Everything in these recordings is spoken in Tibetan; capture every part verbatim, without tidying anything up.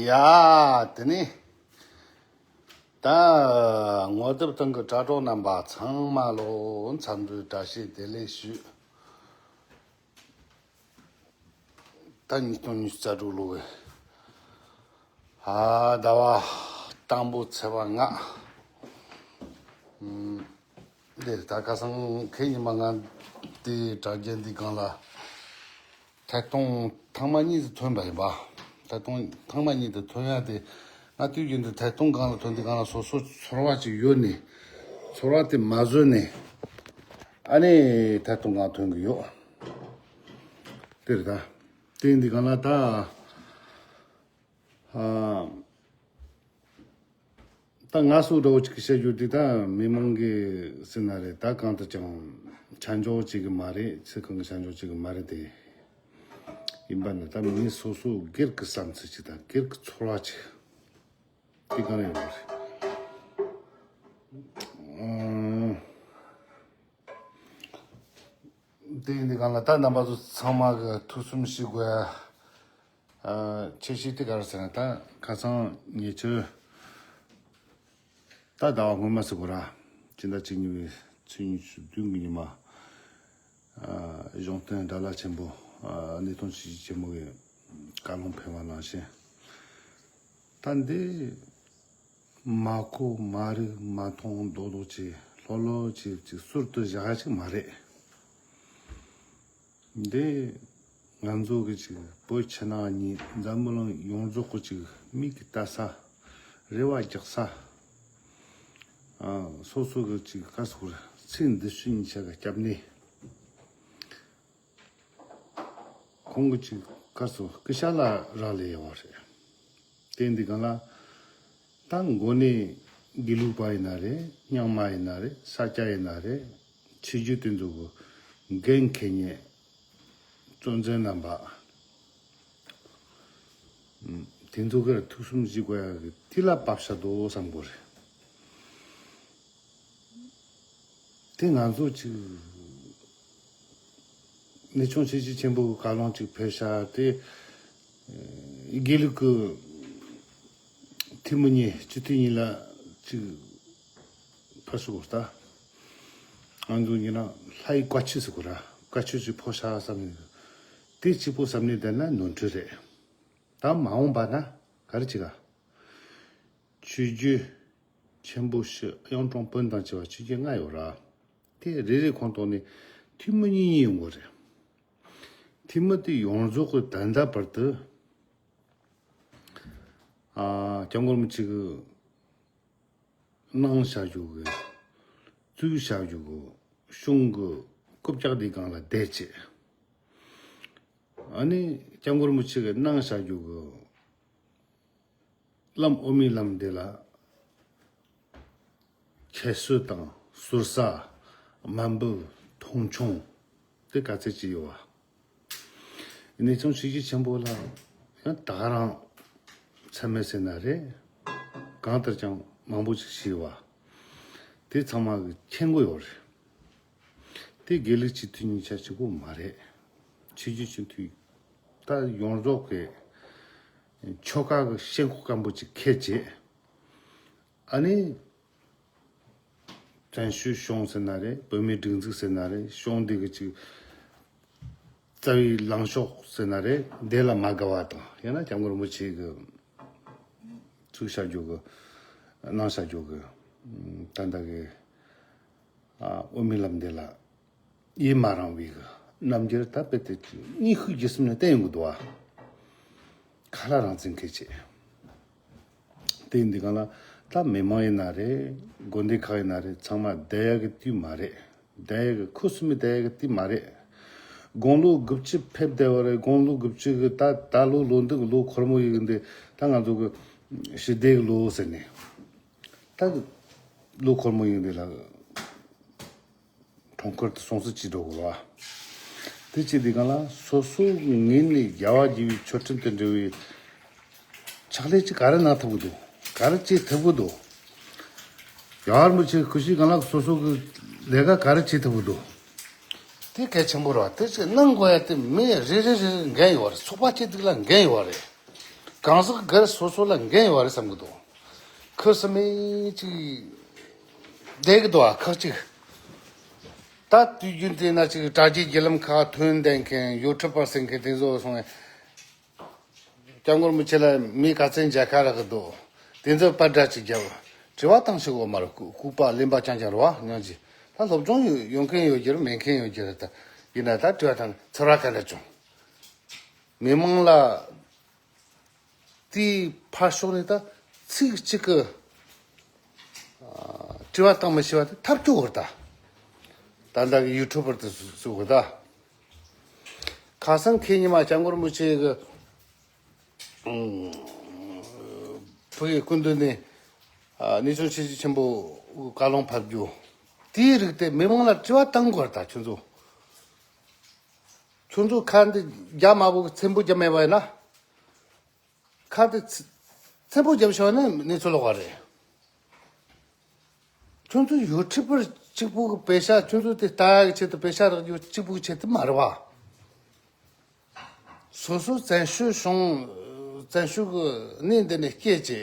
ཡ། དེ་ནི། ད། ངོ་དེབ་སྟེང་གི་དྲ་གྲོགས་རྣམ་པ་ཚང་མ་ལོ་འཚམས་འདྲི་བཀྲ་ཤིས་བདེ་ལེགས་ཞུ། ད་ཉིས་སྟོང་ཉི་ཤུ་རྩ་དྲུག་ལོ་གི། ཨ། ཟླ་བ་དང་པོ་ཚེས་པ་ལྔ། ཨུམ། འདིར་ད་ཁ་སང་ཁེ་ཉི་མ་ང་དེ་དྲ་རྒྱ་འདི་སྒང་ལ་ཐད་གཏོང་ཐེངས་མ་གཉིས་དུ་ཐོན་པ་ཡིན་པ། ཐད་གཏོང་ཐེངས་མ་གཉིས་དུ་ཐོན་ཡ་དེ། ང་དུས་རྒྱུན་དུ་ཐད་གཏོང་སྒང་ལ་ཐོན་དུས་སྒང་ལ་སོ་སོ་ཚོར་བ་ཅིག་ཡོད་ནས། ཚོར་བ་དེ་མ་བཟོད་ནས། ཨ་ནི་ཐད་གཏོང་སྒང་ཐོན་གི་ཡོད། དེ་རེད་ད། དེ་འདི་སྒང་ལ་ད། ཨ། ད་ང་སུ་འདྲ་བོ་ཅིག་གི་བཤད་རྒྱུ་དེ་ད་མི་མང་གི་ཟེར་ན་རེད། ད་གང་ལྟར་ཀྱང་ཆ་འཇོག་ཅིག་གི་མ་རེད། ཚེ་གང་གི་ཆ་འཇོག་ཅིག་གི་མ་རེད་དེ། ཡིན་པ་ན་ད་མི་སོ་སོ་སྒེར་གྱི་བསམ་ཚུལ་ཅིག་དང་སྒེར་གྱི་ཚོར་བ་ཅིག་དེ་གང་ཡོད་རེད། ཨང་། དེ་ཡིན་དུས་སྒང་ལ་ད་རྣམ་པ་ཚོ་ཚང་མ་གི་ཐུགས་བསམ་བཞེས་དགོས་ཡ། ཨ། ཁྱད་གཞི་དེ་ག་རེ་ཟེར་ན། ད་ཁ་སང་ཉེ་ཆར་ད་ཟླ་བ་སྔོན་མ་ཟེར་དགོས་ར། སྤྱི་ཟླ་བཅུ་གཉིས་པའི་ཚེས་ཉི་ཤུ་བདུན་གི་ཉི་མ། ཨ། གཞུང་བསྟེན་དགྲ་ལྷ་ཆེན་པོ། ཨ། གནས་སྟངས་ཆེས་ཆེན་པོ་གི་བཀའ་ལུང་ཕེབས་པ་ནང་བཞིན། ད་འདི་མ་གོ་མ་རིག་མ་མཐོང་རྡོག་རྡོག་ཅིག་ལྷོད་ལྷོད་ཅིག་ཅིག་ཟུར་དུ་བཞག་ཡ་ཅིག་མ་རེད། འདི་ང་ཚོ་གི་ཅིག་བོད་ཕྱི་ནང་གཉིས་འཛམ་བུ་གླིང་ཡོངས་རྫོགས་གི་ཅིག་མིག་གིས་ལྟ་ས། རེ་བ་རྒྱག་ས། ཨ། སོ་སོ་གི་ཅིག་ག་ཟེར་དགོས་རེད། ཚེ་འདི་ཕྱི་གཉིས་ཆ་གི་སྐྱབས་གནས། ཁོང་གི་ཅིག་ག་ཟེར། སྐུ་ཤ་ལ་རག་ལས་ཡོད་རེད། དེ་འདི་སྒང་ལ་ད་འགོ་ནས་དགེ་ལུགས་པ་ཡིན་ན་རེད། རྙིང་མ་ཡིན་ན་རེད། ས་སྐྱ་ཡིན་ན་རེད། ཆོས་བརྒྱུད་དེ་ཚོ་གི་འགན་འཁྱེར་མཁན་གཙོ་འཛིན་རྣམ་པ། ཨུམ། དེ་ཚོ་གིས་ཐུགས་བསམ་བཞེས་དགོས་ཡ་གི་དེ་ལ་བབ་ཤ་འདུག་བསམ་དགོས་རེད། དེ་ང་ཚོ་ཅིག་གནས་ཆུང་ཆེ་ཆེ་ཆེན་པོ་གི་བཀའ་ལུང་ཅིག་ཕེབས་ཤག་དེ། ཨེ། དགེ་ལུགས་ཀྱི་འཐུས་མི་གཉིས། སྤྱི་འཐུས་གཉིས་ལ་ཅིག་ཕར་ཞོག་ད། ང་ཚོ་ཡིན་ན་ལྷ་ཡི་བཀའ་ཆོས་ཟེར་དགོས་ར། བཀའ་ཆོས་ཅིག་ཕོག་ཤག་བསམ་ནས། དེ་གཅིག་པོ་བསམ་ནས་བསྡད་ན་ནོར་འཁྲུལ་རེད། ད་མ་འོངས་པ་ན་ག་རེ་བྱེད་ག། ཆོས་བརྒྱུད་ཆེན་པོ་བཞི། གཡུང་དྲུང་བོན་དང་བཅས་པ་ཆོས་བརྒྱུད་ལྔ་ཡོད་ར། དེ་རེ་རེ་ཁོངས་གཏོགས་ནས་འཐུས་མི་གཉིས་གཉིས་ཡོང་དགོས་རེད། འཐུས་མི་དེ་ཡོངས་རྫོགས་ཀྱི་ད་ལྟ་བར་དུ། ཨ། སྐྱབས་མགོན་རིན་པོ་ཆེ་གི་གནང་བཞག་རྒྱུ་གི། བཙུགས་བཞག་རྒྱུ་གི་གཞུང་གི་རྐུབ་བཀྱག་དེའི་སྒང་ལ་བསྡད་བྱས། ཨ་ནི་སྐྱབས་མགོན་རིན་པོ་ཆེ་གི་གནང་བཞག་རྒྱུ་གི་བླམ་དབུ་མའི་ལམ་འདི་ལ་ཁྱད་གསོད་དང་ཟུར་ཟ། དམའ་འབེབས། མཐོང་ཆུང་། དེ་ག་ཚད་ཅིག་ཡོད་བ། གནས་ཆུང་ཆོས་བརྒྱུད་ཆེན་པོ་ལ་ཡང་ད་ག་རང་ཚད་མེད་ཟེར་ན་རེད། གང་ལྟར་ཀྱང་མང་པོ་ཅིག་ཤེས་བ། དེ་ཚང་མ་གི་མཁྱེན་དགོས་ཡོད་རེད། དེ་དགེ་ལུགས་སྤྱི་འཐུས་གཉིས་ཆ་གཅིག་པོ་མ་རེད། ཆོས་བརྒྱུད་སྤྱི་འཐུས་ད་ཡོངས་རྫོགས་ཀྱི་ཆོལ་ཁ་གི་ཤེས་ཁོག་སྐམ་པོ་ཅིག་ཁྱེར་བྱས། ཨ་ནི། བཙན་བྱོལ་གཞུང་ཟེར་ན་རེད། བོད་མིའི་སྒྲིག་འཛུགས་ཟེར་ན་རེད། གཞུང་འདི་གི་ཅིག་རྩ་བའི་ལངས་ཕྱོགས་ཟེར་ན་རེད། འདི་ལ་མ་དགའ་བ་དང་། ཡང་ན་སྐྱབས་མགོན་རིན་པོ་ཆེ་གི་བཙུགས་བཞག་རྒྱུ་གི། གནང་བཞག་རྒྱུ་གི། ད་ལྟ་གི། ཨ། དབུ་མའི་ལམ་འདི་ལ་ཡིད་མ་རངས་པའི་གི་རྣམ་འགྱུར་ད་དཔེ་དེ་གཉིད་ཤུགས་ཇེ་སུམ་ནས་བསྟན་ཡོང་གི་འདུག་བ། ཁ་ལག་རང་བཙན་ཁེ་ཆེ། དེ་ཡིན་དུས་སྒང་ལ་ད་མི་མང་ཡིན་ན་རེད། དགོན་སྡེ་ཁག་ཡིན་ན་རེད། ཚང་མ་བསྡད་ཡག་གི་དུས་མ་རེད། བསྡད་ཡག་གི། ཁུ་སིམ་མེར་བསྡད་ཡག་གི་དུས་མ་རེད། དགུང་ལོ་དགུ་བཅུ་ཕེབས་བསྡད་པ་རེད། དགུང་ལོ་དགུ་བཅུ་གི་ད་ད་ལོ་ལོ་འདི་གི་ལོ་འཁོར་མོ་ཡིན་འདི། ད་ང་ཚོ་གི་ཞི་བདེའི་ལོ་ཟེར་ནས། ད་ལོ་འཁོར་མོ་ཡིན་འདི་ལ། གྲོང་ཁྱེར་དུ་སོང་ས་ཅི་འགྲོ་དགོས་ལ། དེ་བྱེད་དུས་སྒང་ལ་སོ་སོ་ངོས་ནས་རྒྱལ་བ་དགྱེས་པའི་མཆོད་སྤྲིན་དང་འབྲེལ་བའི་ཕྱག་ལས་ཅིག་ག་རེ་གནང་ཐུབ་ཀྱི་འདུག་ག་རེ་བྱེད་ཐུབ་ཀྱི་འདུག་རྒྱལ་བ་རིན་པོ་ཆེ་སྐུ་ཞིག་སྒང་ལ་སོ་སོ་གི་ལས་ཀ་ག་རེ་བྱེད་ཐུབ་ཀྱི་འདུག་དེ་གལ་ཆེན་པོ་རེད་བ། དེ་ཅིག་གནང་དགོས་ཡ་དེ་མི་རེ་རེ་རེ་རེ་འགན་ཡོད་རེད། ཚོགས་པ་སྐྱིད་སྡུག་ལ་འགན་ཡོད་རེད། ག་ གང་ཟག་སྒེར་སོ་སོ་ལ་འགན་ཡོད་རེད་བསམ་གི་འདུག་ཁུ་སིམ་མེ་ཅིག་བསྡད་གི་འདུག་ཨ་ཁག་ཅིག་ད་དུས་རྒྱུན་དེ་ན་ཅིག་དྲ་རྒྱའི་བརྒྱུད་ལམ་ཁག་ཐོན་བསྡད་མཁན་ཡུ་ཊུབ་པར་ཟེར་མཁན་དེ་ཚོ་སོང་བས། སྐྱབས་མགོན་རིན་པོ་ཆེ་ལ་མི་ག་ཚད་མཇལ་ཁ་རག་གི་འདུག་དེ་ཚོ་པར་འདྲ་ཅིག་བརྒྱབ། དྲི་བ་བཏང་ཤོག་འོ་མ་རེད། ལྐུགས་པ་གླེན་པ་རྐྱང་རྐྱང་རེད་བ་སྙམ་གྱིས། ད་སློབ་སྦྱོང་ཡོད་ཡོད་མཁན་ཡོད་རྒྱུ་རེད། མེད་མཁན་ཡོད་རྒྱུ་རེད། ད་ཡིན་ན་ད་དྲི་བ་དང་ཚོར་བ་ག་འདྲ་བྱུང་། མི་མང་ལ་དེའི་ཕར་ཕྱོགས་ནས་ད་ཚིག་གཅིག་གི་དྲི་བ་བཏང་མི་ཤེས་པ་དེ་ཐབས་སྐྱོ་བོར་ད། ད་ལྟ་གི་ཡུ་ཊུབ་པར་དེ་སུ་གི་ད། ཁ་སང་ཁེ་ཉི་མ་སྐྱབས་མགོན་རིན་པོ་ཆེ་གི་ཕ་གི་སྐུ་མདུན་ནས་གནས་ཆུང་ཆོས་རྗེ་ཆེན་པོ་བཀའ་ལུང་ཕབ་རྒྱུ་དེའི་རིགས་དེ་མི་མང་ལ་དྲི་བ་བཏང་དགོས་ད། ཁྱོད་ཚོ་ཁྱོད་ཚོ་ཁ་འདི་རྒྱ་མ་བོ་གི་ཚེམ་བུ་རྒྱབ་མེད་པ་ཡིན་ན། ཁ་དེ་ཚེམ་བུ་རྒྱབ་ཤོར་ན་གནས་ཚུལ་ལོག་པ་རེད། ཁྱོད་ཚོ་ཡུ་ཊུབ་པར་གཅིག་པུ་གི་པེ་ཤ། ཁྱོད་ཚོ་དེ་ལྟ་ཡག་གི་ཆེད་དུ་པེ་ཤ་རག་རྒྱུ་གཅིག་པུ་གི་ཆེད་དུ་མ་རེད་བ། སོ་སོ་བཙན་བྱོལ་གཞུང་། བཙན་བྱོལ་གི་གནས་འདི་ནས་སྐྱེས་ཀྱི།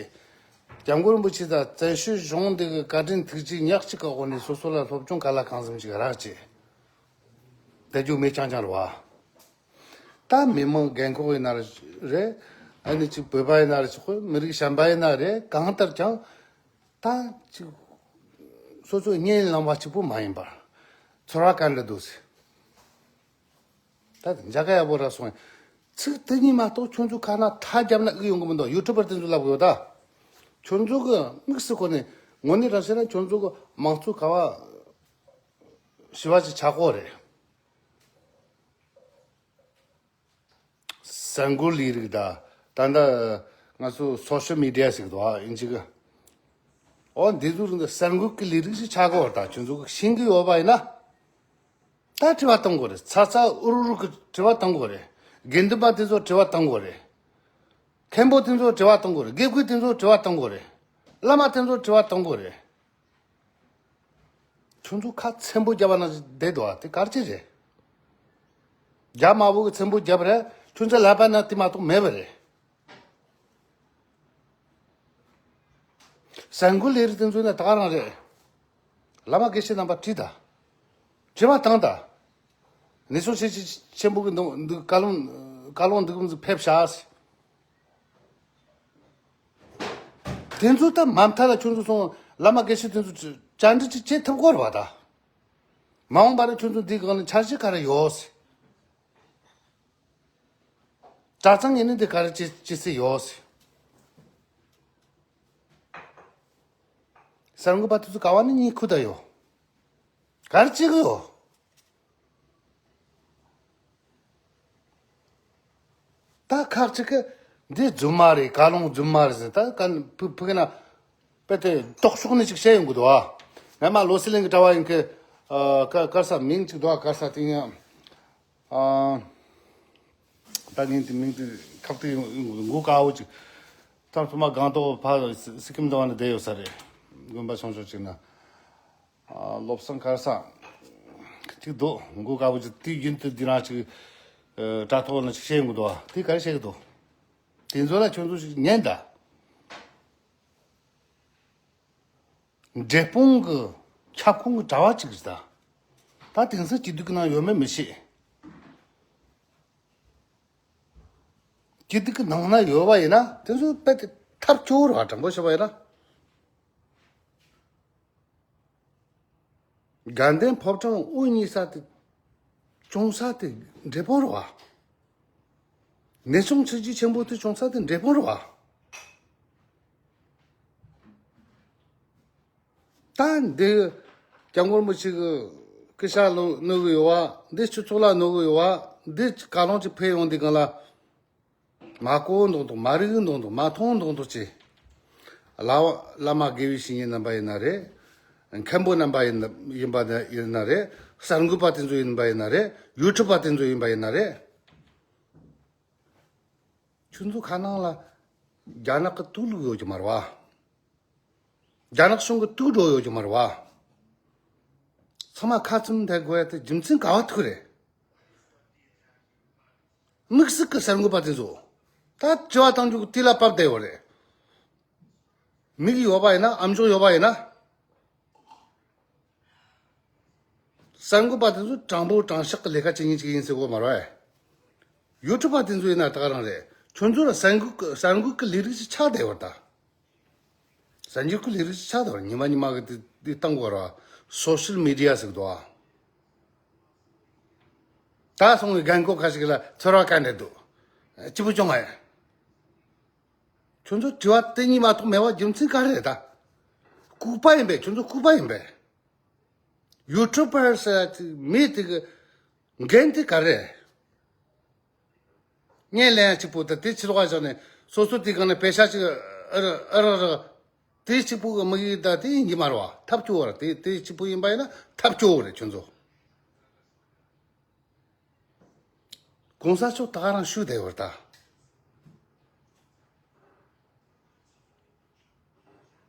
སྐྱབས་མགོན་རིན་པོ་ཆེ་དང་བཙན་བྱོལ་གཞུང་འདི་གི་བཀའ་དྲིན་ཐུགས་རྗེ་ཉག་གཅིག་གི་འོག་ནས་སོ་སོ་ལ་སློབ་སྦྱོང་ག་ལ་གང་འཚམ་ཞིག་རག་ཅིག་བསྡད་རྒྱུ་མེད་རྐྱང་རྐྱང་རེད་བ། ད་མི་མང་རྒན་འཁོགས་ཡིན་ན་རེད། ཨ་ནི་ཅིག་བོད་པ་ཡིན་ན་རེད། ཅིག་མི་རིགས་གཞན་པ་ཡིན་ན་རེད། གང་ལྟར་ཀྱང་ད་ཅིག་སོ་སོའི་གཉེན་ལངས་པ་གཅིག་པུ་མ་ཡིན་པར་ཚོར་བ་ག་འདྲ་འདུག་ཟེར། ད་མཇལ་ཁ་ཡག་པོ་རག་སོང་། ཚིག་དེ་གཉིས་མ་གཏོགས་ཁྱོད་ཚོ་ཁ་ན་ཐག་བརྒྱབ་ན་ཨིག་ཡོང་གི་མི་འདུག་ཡུ་ཊུབ་པར་དེ་ཚོ་ལབ་དགོས་ད། ཁྱོད་ཚོ་གི་དམིགས་སུ་བཀོད་ནས་དངོས་གནས་རང་བཤད་ན་ཁྱོད་ཚོ་གི་མང་གཙོ་ག་བ་ཞི་བ་ཞིག་ཆགས་ཀྱི་ཡོད་རེད། གསར་འགོད་ལས་རིགས་དང་། ད་ལྟ་ང་ཚོ་སོ་ཤལ་མི་ཌི་ཡ་ཟེར་གི་འདུག་ཨ་དབྱིན་ཇི་གི། འོ་འདི་ཚོ་རིགས་འདི་གསར་འགོད་ཀྱི་ལས་རིགས་ཤིག་ཆགས་ཀྱི་ཡོད་རེད། ད་ཁྱོད་ཚོ་གི་ཤེས་ཀྱི་ཡོད་པ་ཡིན་ན། ད་དྲི་བ་གཏོང་དགོས་རེད། ཚ་ཚ་འུར་འུར་གྱི་དྲི་བ་གཏོང་དགོས་རེད། དགེ་འདུན་པ་དེ་ཚོ་དྲི་བ་གཏོང་དགོས་རེད། མཁན་པོ་དེ་ཚོ་དྲི་བ་གཏོང་དགོས་རེད། དགེ་བསྐོས་དེ་ཚོ་དྲི་བ་གཏོང་དགོས་རེད། བླ་མ་དེ་ཚོ་དྲི་བ་གཏོང་དགོས་རེད། ཁྱོད་ཚོ་ཁ་ཚེམ་བུ་བརྒྱབ་པ་ན་བསྡད་འདུག་ཨ། དེ་ག་རེ་བྱས་རེད། རྒྱ་དམར་པོ་གི་ཚེམ་བུ་བརྒྱབ་རེད། ཁྱོད་ཚོ་ལབ་པ་ན་དེ་མ་གཏོགས་མེད་པ་རེད། གསར་འགོད་ལས་རིགས་དེ་ཚོ་ནི་ད་ག་རང་རེད། བླ་མ་དགེ་བཤེས་རྣམ་པ་དྲིས་དང་། དྲི་བ་བཏང་དང་། གནས་ཆུང་ཆེ་ཆེ་ཆེན་པོ་གི་འདུག་འདུག་བཀའ་ལུང་བཀའ་ལུང་འདུག་འདུག་ཕེབས་ཤག་དེ་ཚོ་ད་མ་མཐའ་ལ་ཁྱོད་ཚོ་སོང་བླ་མ་དགེ་བཤེས་དེ་ཚོ་བཅར་འདྲི་ཅིག་བྱེད་ཐུབ་ཀྱི་རེད་པ་ད། མ་འོངས་པ་ན་ཁྱོད་ཚོ་འདི་སྒང་ལ་འཆར་གཞི་ག་རེ་ཡོད། གྲྭ་ཚང་ཡིན་ན་འདི་ག་རེ་བྱེད་བྱེད་སྲིད་ཡོད། གསར་འགོད་པ་དེ་ཚོ་ག་བ་ནས་གཉིད་ཁུག་བསྡད་ཡོད། ག་རེ་བྱེད་ཀྱི་ཡོད། ད་ཁག་ཅིག་གིས་འདི་རྫུན་མ་རེད། བཀའ་ལུང་རྫུན་མ་རེད་ཟེར། ད་ག་ཕུ་ཕུ་གི་ན་དཔེ་དེ་ལྡོག་ཕྱོགས་ནས་ཅིག་བཤད་ཡོང་གི་འདུག་ཨ། ངས་མ་ལོ་སི་ལིང་གི་གྲྭ་བ་ཡིན་གི། ཨ་ཀ་ཀར་ས་མིང་ཅིག་འདུག་ཨ། ཀར་ས་དེ་ཡང་ཨ། ད་ངས་དེ་མིང་དེ་ཁབ་དེ་ཡོང་གི་འདུག་མགོ་དཀར་པོ་ཅིག་ད་ཚང་མ་སྒང་ཏོག་ཕ་སི་ཀིམ་དང་བ་ནས་བསྡད་ཡོད་ས་རེད། དགོན་པ་ཆུང་ཆུང་ཅིག་ན། ཨ་བློ་བཟང་གར་ས་ཅིག་འདུག་མགོ་དཀར་པོ་ཅིག་དེ་རྒྱུན་དུ་འདི་རང་ཅིག་ཨ་དྲ་ཐོག་ན་ཅིག་བཤད་ཡོང་གི་འདུག་ཨ། དེ་ག་རེ་བཤད་ཀྱི་འདུག་དེ་ཚོ་ལ་ཁྱོད་ཚོ་ཅིག་ཉན་ད། འབྲས་སྤུངས་ཀྱི་ཁྱབ་ཁོངས་ཀྱི་གྲྭ་བ་ཅིག་རེད་ད། ད་དེང་སང་སྐྱིད་སྡུག་གི་ནང་ཡོད་མེད་མི་ཤེས། སྐྱིད་སྡུག་གི་ནང་ན་ཡོད་པ་ཡིན་ན་དེ་ཚོ་དཔེ་དེ་ཐབས་སྐྱོ་བོ་རེད་བ། དྲང་པོ་བཤད་པ་ཡིན་ན། དགའ་ལྡན་ཕོ་བྲང་དབུ་བརྙེས་ས་དེ་བྱུང་ས་དེ་འབྲས་སྤུངས་རེད་བ། གནས་ཆུང་ཆོས་རྗེ་ཆེན་པོ་དེ་བྱུང་ས་དེ་འབྲས་སྤུངས་རེད་བ། ད་འདི་སྐྱབས་མགོན་རིན་པོ་ཆེ་གི་སྐུ་ཤ་ལ་གནོད་གི་ཡོད་བ། འདི་སྤྱི་ཚོགས་ལ་གནོད་གི་ཡོད་བ། འདི་བཀའ་ལུང་ཅིག་ཕེབས་ཡོང་དུས་སྒང་ལ། མ་གོ་མདོག་མདོག་མ་རིག་མདོག་མདོག་མ་མཐོང་མདོག་མདོག་བྱས། བླ་བླ་མ་དགེ་བའི་བཤེས་གཉེན་རྣམ་པ་ཡིན་ན་རེད། མཁན་པོ་རྣམ་པ་ཡིན་ཡིན་པ་ཡིན་ན་རེད། གསར་འགོད་པ་དེ་ཚོ་ཡིན་པ་ཡིན་ན་རེད། ཡུལ་གྲུ་པ་དེ་ཚོ་ཡིན་པ་ཡིན་ན་རེད། ཁྱོད་ཚོ་ཁ་ནང་ལ་རྒྱ་ནག་གི་དུག་བླུགས་ཡོད་ཀྱི་མ་རེད་བ། རྒྱ་ནག་གཞུང་གི་དུག་འགྲོ་ཡོད་ཀྱི་མ་རེད་བ། ཚང་མ་ཁ་ཚུམ་བསྡད་དགོས་ཡ་དེ་རྒྱུ་མཚན་ག་བ་ཐུག་རེད། དམིགས་བསལ་གྱི་གསར་འགོད་པ་དེ་ཚོ། ད་དྲི་བ་བཏང་རྒྱུ་དེ་ལ་བབས་བསྡད་ཡོད་རེད། མིག་ཡོད་པ་ཡིན་ན། ཨམ་ཅོག་ཡོད་པ་ཡིན་ན། གསར་འགོད་པ་དེ་ཚོ་དྲང་པོ་དྲང་བཞག་གི་ལས་ཀ་བྱེད་མཁན་ཅིག་ཡིན་ཟེར་གོ་མ་རེད། ཡུ་ཊུབ་པ་དེ་ཚོ་ཡིན་ན་ད་ག་རང་རེད། ཁྱོད་ཚོ་ལ་གསར་འགོད་ཀྱི་གསར་འགོད་ཀྱི་ལས་རིགས་ཅིག་ཆགས་བསྡད་ཡོད་ད། གསར་འགོད་ཀྱི་ལས་རིགས་ཅིག་ཆགས་བསྡད་ཡོད་རེད། ཉི་མ་ཉི་མ་གི་དེ་དེ་བཏང་དགོས་རེད། སོ་ཤལ་མི་ཌི་ཡ་ཟེར་གི་འདུག་ཨ། ད་སོང་བའི་རྒན་གོག་ཁ་ཞིག་ལ་ཚོར་བ་ག་འདྲ་འདུག་སྐྱིད་པོ་བྱུང་ཨེ། ཁྱོད་ཚོ་དྲི་བ་དེ་གཉིས་མ་གཏོགས་མེད་པ་རྒྱུ་མཚན་ག་རེ་རེད་ད། ལྐུགས་པ་ཡིན་པས། ཁྱོད་ཚོ་ལྐུགས་པ་ཡིན་པས། ཡུ་ཊུབ་པར་ཟེར་ཡ་ཅིག་མེད་དེ་གི་འགན་དེ་ག་རེ། བརྙན་ལེན་ཡ་གཅིག་པུ་དང་དེ་ཕྱི་ལོགས་བཞག་ནས་སོ་སོ་དེ་གང་ནས་པེ་ཤ་ཅིག་ཨ་ར་ཨ་ར་ར་དེ་གཅིག་པུ་གི་དམིགས་ཡུལ་ད་དེ་ཡིན་གྱི་མ་རེད་བ། ཐབས་སྐྱོ་བ་རེད། དེ་དེ་གཅིག་པུ་ཡིན་པ་ཡིན་ན་ཐབས་སྐྱོ་བ་རེད་ཁྱོད་ཚོ། གོང་ས་མཆོག་ད་ག་རང་བཞུགས་བསྡད་ཡོད་རེད་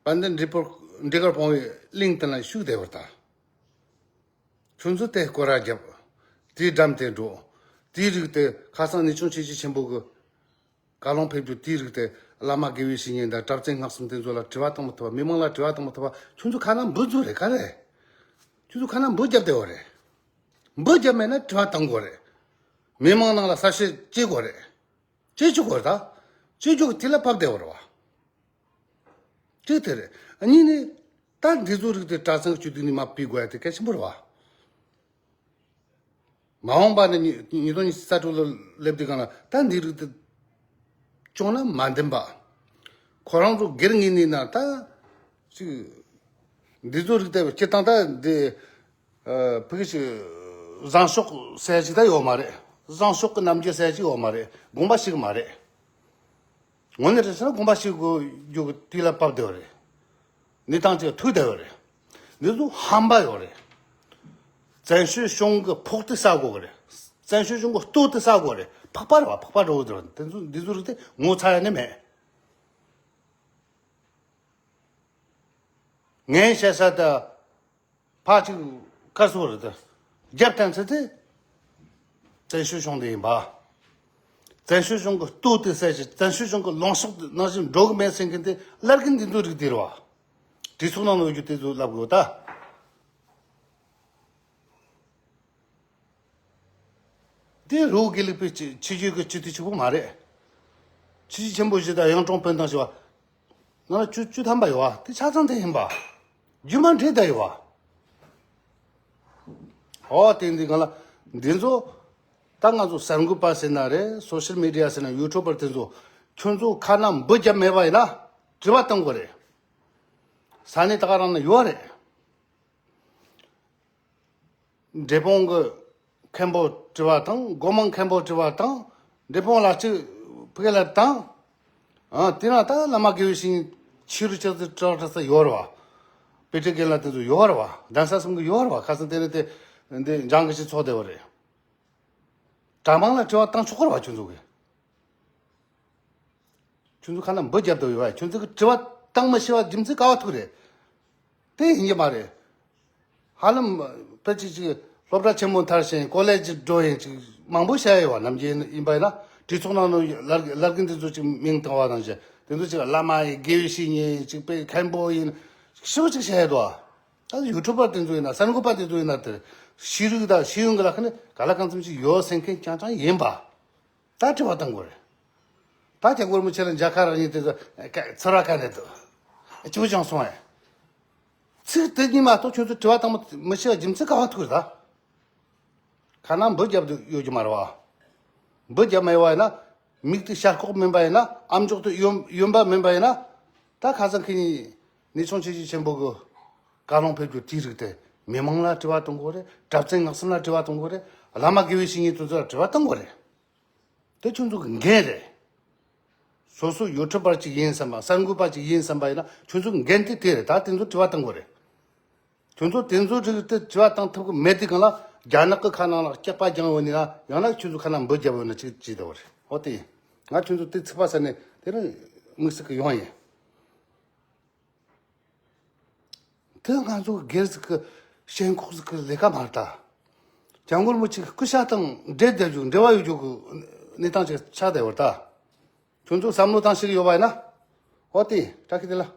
ད། དཔལ་ལྡན་འབྲས་སྤུངས་འབྲས་དཀར་སྤོང་བའི་གླིང་དེ་ན་བཞུགས་བསྡད་ཡོད་རེད་ད། ཁྱོད་ཚོ་དེ་སྐོར་ར་རྒྱབ། དེའི་འགྲམ་དེ་འགྲོ། དེའི་རིགས་དེ་ཁ་སང་གནས་ཆུང་ཆེ་ཆེ་ཆེན་པོ་གི་བཀའ་ལུང་ཕེབས་རྒྱུ། དེའི་རིགས་དེ་བླ་མ་དགེ་བའི་བཤེས་གཉེན་དང་གྲྭ་བཙུན་སྔགས་གསུམ་དེ་ཚོ་ལ་དྲི་བ་བཏང་མི་ཐུབ་པ། མི་མང་ལ་དྲི་བ་བཏང་མི་ཐུབ་པ། ཁྱོད་ཚོ་ཁ་ནང་འབུ་རྫོགས་རེད་ག་རེ། ཁྱོད་ཚོ་ཁ་ནང་འབུ་བརྒྱབ་བསྡད་ཡོད་རེད། འབུ་བརྒྱབ་མེད་ན་དྲི་བ་བཏང་དགོས་རེད། མི་མང་ནང་ལ་གསལ་བཤད་བྱེད་དགོས་རེད། བྱེད་ཆོག་གོ་ད། བྱེད་ཆོག་གི་དེ་ལ་བབས་བསྡད་ཡོད་རེད་བ། གཅིག་དེ་རེད། གཉིས་ནི། ད་འདི་ཚོ་རིགས་དེ་གྲྭ་ཚང་གི་སྤྱི་འཐུས་ནས་མར་ཕུད་དགོས་ཡ་དེ་གལ་ཆེན་པོ་རེད་བ། མ་འོངས་པ་ནས་ཉིས་ཉིས་སྟོང་ཉི་ཤུ་རྩ་དྲུག་ལ་སླེབས་དུས་སྒང་ལ་ད་འདི་རིགས་དེ་བྱུང་ན་མ་འདེམས་པ། ཁོ་རང་ཚོ་སྒེར་ངོས་ནས་ན་ད་ཅིག་འདི་ཚོ་རིགས་དེ་སྤྱིར་བཏང་ད་འདི། ཨ། ཕ་གི་ཅིག་བཟང་ཕྱོགས་ཟེར་ཅིག་ད་ཡོད་མ་རེད། བཟང་ཕྱོགས་ཀྱི་རྣམ་འགྱུར་ཟེར་ཅིག་ཡོད་མ་རེད། དགོངས་པ་ཞིག་མ་རེད། དངོས་གནས་རེད་ཟེར་ན་དགོངས་པ་ཞིག་དགོས་རྒྱུ་གི་དུས་ལ་བབས་བསྡད་ཡོད་རེད། གནས་སྟངས་ཅིག་ཐུག་བསྡད་ཡོད་རེད། འདི་ཚོ་ཧམ་པ་ཡོད་རེད། བཙན་བྱོལ་གཞུང་གི་ཕོགས་དེ་ཟ་དགོས་གི་རེད། བཙན་བྱོལ་གཞུང་གི་ལྟོ་དེ་ཟ་དགོས་རེད། ཕག་པ་རེད་བ། ཕག་པ་འདྲ་བོ་དེ་རེད། དེ་ཚོ་འདི་ཚོ་རིགས་དེ་ངོ་ཚ་ཡ་ནི་མེད། ངས་བཤད་ས་ད། ཕར་ཅིག་དཀར་སོ་རེད་དེ། རྒྱབ་བསྟན་ཚེ་དེ། བཙན་བྱོལ་གཞུང་དེ་ཡིན་པ། བཙན་བྱོལ་གཞུང་གི་ལྟོ་དེ་ཟ་ཞིང་། བཙན་བྱོལ་གཞུང་གི་ལངས་ཕྱོགས་དེ་ནང་བཞིན་འགྲོ་གི་མེད་ཟེར་མཁན་དེ་བླ་རྒན་འདི་ཚོ་རིགས་དེ་རེད་བ། གྲོས་ཚོགས་ནང་ལ་ཡོད་རྒྱུ་དེ་ཚོ་ལབ་དགོས་ད། དེ་རི་བོ་དགེ་ལུགས་པའི་ཆོས་ཆོས་བརྒྱུད་ཀྱི་སྤྱི་འཐུས་གཅིག་པུ་མ་རེད། ཆོས་བརྒྱུད་ཆེན་པོ་བཞི་དང་གཡུང་དྲུང་བོན་དང་ཞེས་པ། ང་ལ་བཅུ་བཅུ་ཐམ་པ་ཡོད་བ། དེ་ཆ་ཚང་དེ་ཡིན་པ། རྒྱུ་མ་འདྲེས་བསྡད་ཡོད་བ། ཨོ་དེ་འདི་ང་ལ་འདི་ཚོ། ད་ང་ཚོ་གསར་འགོད་པ་ཟེར་ན་རེད། སོ་ཤལ་མི་ཌི་ཡ་ཟེར་ན། ཡུ་ཊུབ་པར་དེ་ཚོ། ཁྱོད་ཚོ་ཁ་ནང་འབུ་བརྒྱབ་མེད་པ་ཡིན་ན་དྲི་བ་བཏང་དགོས་རེད། ས་གནས་ད་ག་རང་ན་ཡོད་རེད། འབྲས་སྤུངས་ཀྱི་མཁན་པོ་དྲི་བ་དང་། སྒོ་མང་མཁན་པོ་དྲི་བ་དང་། འབྲས་སྤུངས་ལ་གཅིག་ཕ་གི་ལ་དང་། ཨ། དེ་ན་ད་བླ་མ་དགེ་བའི་བཤེས་གཉེན་ཕྱི་རུ་ཅིག་ཙི་ཀྲག་ཀྲག་ཙི་ཡོད་རེད་བ། དཔེ་ཁྲིད་མཁན་ལ་དེ་ཚོ་ཡོད་རེད་བ། གདན་ས་གསུམ་གྱི་ཡོད་རེད་བ། ཁ་སང་དེ་ནས་དེ་འདི་འཇང་གི་ཅིག་ཚོགས་བསྡད་པ་རེད། གྲྭ་མང་ལ་དྲི་བ་བཏང་ཆོག་གི་རེད་བ་ཁྱོད་ཚོ་གིས། ཁྱོད་ཚོ་ཁ་ནང་འབུ་བརྒྱབ་བསྡད་ཡོད་བ། ཁྱོད་ཚོ་གིས་དྲི་བ་བཏང་མི་ཤེས་པ་རྒྱུ་མཚན་ག་བ་ཐུག་རེད། དེ་ཡིན་གྱི་མ་རེད། ཧ་ལམ་ཕལ་ཆེར་ཅིག་སློབ་གྲྭ་ཆེན་མོ་མཐར་ཕྱིན། ཀོ་ལེ་ཇི་འགྲོ་ཡིན། ཅིག་མང་པོ་བཤད་ཡོད་བ། ནམ་རྒྱུན་ཡིན་པ་ཡིན་ན་གྲོས་ཚོགས་ནང་ནང་བླ་བླ་རྒན་དེ་ཚོ་ཅིག་མིང་བཏགས་པ་དང་བྱས། དེ་ཚོ་ཅིག་བླ་མ་ཡིན། དགེ་བའི་བཤེས་གཉེན་ཡིན། ཅིག་དཔེ་མཁན་པོ་ཡིན། ཞེ་པོ་ཅིག་བཤད་ཡོད་དོ། ད་ཡུ་ཊུབ་པ་དེ་ཚོ་ཡིན་ན། གསར་འགོད་པ་དེ་ཚོ་ཡིན་ན། དེ་ཤེས་རིག་དང་ཤེས་ཡོན་གྱི་ལག་ཁ་ནས་ག་ལ་གང་འཚམ་ཅིག་ཡོད་ཟེར་མཁན་རྐྱང་རྐྱང་ཡིན་པ། ད་དྲི་བ་བཏང་དགོས་རེད། ད་རྒྱལ་བ་རིན་པོ་ཆེ་ལ་མཇལ་ཁ་རག་ཉིན་དེ་ཚོ་ཚོར་བ་ག་ནས་འདུག་ཅིའུ་ཅང་སོང་ཨེ། ཚིག་དེ་གཉིས་མ་གཏོགས་ཁྱོད་ཚོ་དྲི་བ་བཏང་མི་ཤེས་པ་རྒྱུ་མཚན་ག་བ་ཐུག་རེད་ད། ཁ་ནང་འབུ་བརྒྱབ་ཡོད་རྒྱུ་མ་རེད་བ། འབུ་བརྒྱབ་མེད་པ་ཡིན་ན། མིག་དེ་ཤར་ཁོག་མིན་པ་ཡིན་ན། ཨམ་ཅོག་དེ་གཡོན་གཡོན་པ་མིན་པ་ཡིན་ན། ད་ཁ་སང་ཁེ་ཉིན་གནས་ཆུང་ཆེ་ཆེ་ཆེན་པོ་གི་བཀའ་ལུང་ཕེབས་རྒྱུ་དེའི་རིགས་དེ། མི་མང་ལ་དྲི་བ་གཏོང་དགོས་རེད། གྲྭ་བཙུན་སྔགས་གསུམ་ལ་དྲི་བ་གཏོང་དགོས་རེད། བླ་མ་དགེ་བའི་བཤེས་གཉེན་དེ་ཚོ་ལ་དྲི་བ་གཏོང་དགོས་རེད། དེ་ཁྱོད་ཚོ་གི་འགན་རེད། སོ་སོ་ཡུ་ཊུབ་པར་ཅིག་ཡིན་བསམ་པ། གསར་འགོད་པ་ཅིག་ཡིན་བསམ་པ་ཡིན་ན་ཁྱོད་ཚོ་གི་འགན་དེ་དེ་རེད། ད་དེ་ཚོ་དྲི་བ་གཏོང་དགོས་རེད། ཁྱོད་ཚོ་དེ་ཚོ་རིགས་དེ་དྲི་བ་བཏང་ཐུབ་ཀྱི་མེད་དུས་སྒང་ལ། རྒྱ་ནག་གི་ཁ་ནང་ལ་སྐྱག་པ་རྒྱང་ཡོད་ནི་ན། ཡང་ན་ཁྱོད་ཚོ་ཁ་ནང་འབུ་བརྒྱབ་ཡོད་ན་ཅིག་ཅིག་ད་བར། འོ་དེ་ཡིན། ང་ཁྱོད་ཚོ་དེ་ཚིག་པ་ཟ་ནས་དེ་རིང་དམིགས་བསལ་གྱི་ཡོང་ཡིན། དེ་ང་ཚོ་སྒེར་ཟིག་གི་ཞེན་ཁོག་ཟིག་གི་ལས་ཀ་མ་རེད་ད། སྐྱབས་མགོན་རིན་པོ་ཆེ་གི་སྐུ་ཞབས་དང་འབྲེལ་བསྡད་རྒྱུ། འབྲེལ་བ་ཡོད་རྒྱུ་གི་གནས་སྟངས་ཅིག་ཆགས་བསྡད་ཡོད་རེད་ད། ཁྱོད་ཚོ་བསམ་བློ་བཏང་ཤེས་ཀྱི་ཡོད་པ་ཡིན་ན། ཨོ་དེ་བཀྲ་ཤིས་བདེ་ལེགས།